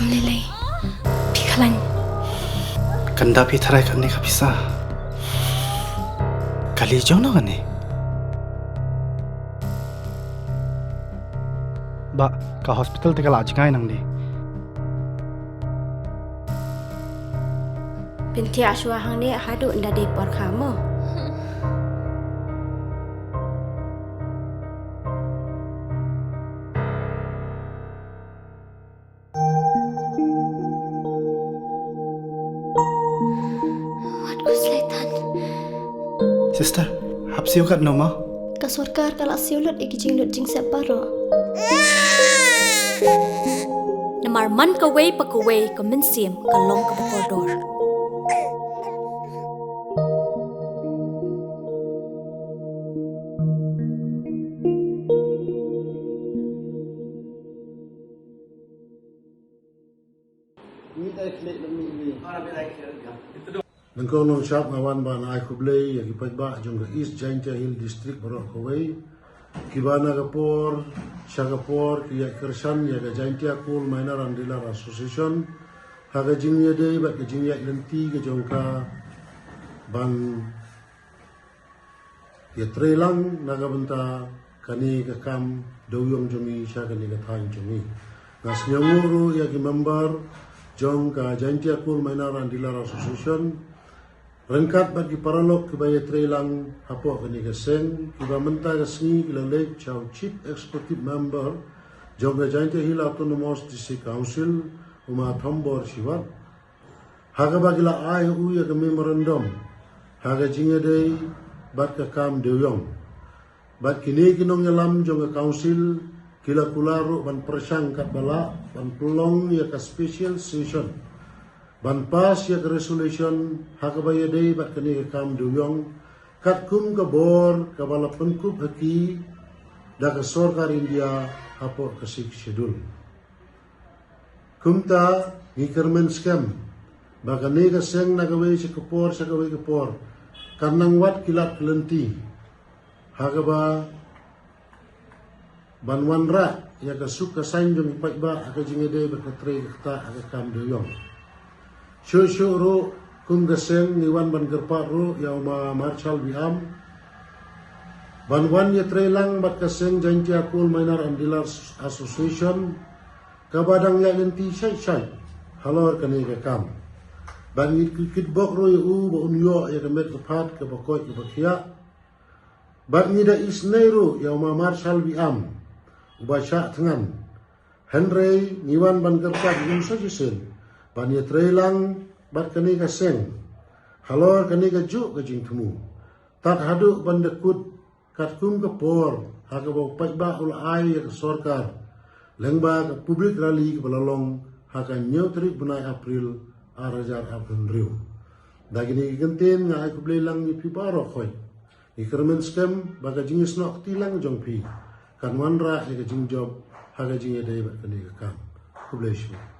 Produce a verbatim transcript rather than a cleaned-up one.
Lei lei. Phi khlaiñ. Kan da phi tharai kane ka pisa. Kali jong no kane. Ba ka hospital te ka la jngai nang di. Pynthia shuwa hangne haduh nda dei por kha mo. Wat ku slaitan. Sister, hap siew kat no ma? Ka sorkar ka la siew lut ïa ki jinglut jingsep baroh. Namar man kawei pa kawei ka mynsiem ka long kaba kordor. Nyngkong nyngshap nga wan ban ai khublei ïa ki paidbah jong ka East Jaintia Hills District baroh kawei, kiba na ka por sha ka por ki ïaid kyrshan ïa ka Jaintia Coal Miner and Dealer Association ha ka jingïadei bad ka jingïaid lynti ka jong ka ban ïatreilang na ka bynta kane ka kam dewiong jong ngi sha kane ka thaiñ jong ngi. Nga sngewnguh ruh ïa ki member jong ka Jaintia Coal Miner and Dealer Association ryngkat bad ki paralok kiba ïatreilang hapoh kane ka seng, kiba mynta ka sngi ki la leit sha u Chief Executive Member jong ka Jaintia Hills Autonomous District Council, u Ma Thombor Shiwat, ha kaba ki la ai ha u ïa ka memorandum ha ka jingïadei bad ka kam dewiong. Bad kine ki nongïalam jong ka council ki la kular ruh ban pyrshang katba lah ban pynlong ïa ka special session ban pass ïa ka resolution ha kaba ïadei bad kane ka kam dewiong, katkum ka bor kaba la pynkup ha ki da ka sorkar India hapoh ka Sixth Schedule. Kumta ngi kyrmen skhem ba kane ka seng na kawei sha ka por sha kawei ka por kan nang wad ki lad ki lynti ha kaba ban wanrah ïa ka suk ka saiñ jong ki paidbah ha ka jingïadei bad ka trei ka ktah ha ka kam dewiong. Shuh shuh ruh kum ka seng ngi wan ban kyrpad ruh ïa u Ma Marshal Biam ban wan ïatreilang bad ka seng Jaintia Coal Miner and Dealers Association kaba dang ïaid lynti shait shait halor kane ka kam. Bad ngi kitbok ruh ïa u ba un ïoh ïa ka met ka phad kaba koit kaba khiah. Bad ngi da isynei ruh ïa u Ma Marshal Biam uba shah thngan. Hynrei ngi wan ban kyrpad ïa u sa shisien ban ïatreilang bad kane ka seng halor kane ka juh ka jingthmu, tad haduh ban da kut katkum ka por ha kaba u paidbah u la ai ïa ka sorkar lyngba ka public rally kaba la long ha ka hynñiew tarik bnai April ar hajar arphew hynriew. Da kine ki kyntien nga ai khublei lang ïa phi baroh khoit. Ngi kyrmen skhem ba ka jingisnoh kti lang jong phi kan wanrah ïa ka jingjop ha ka jingïadei bad kane ka kam. Khublei shibun.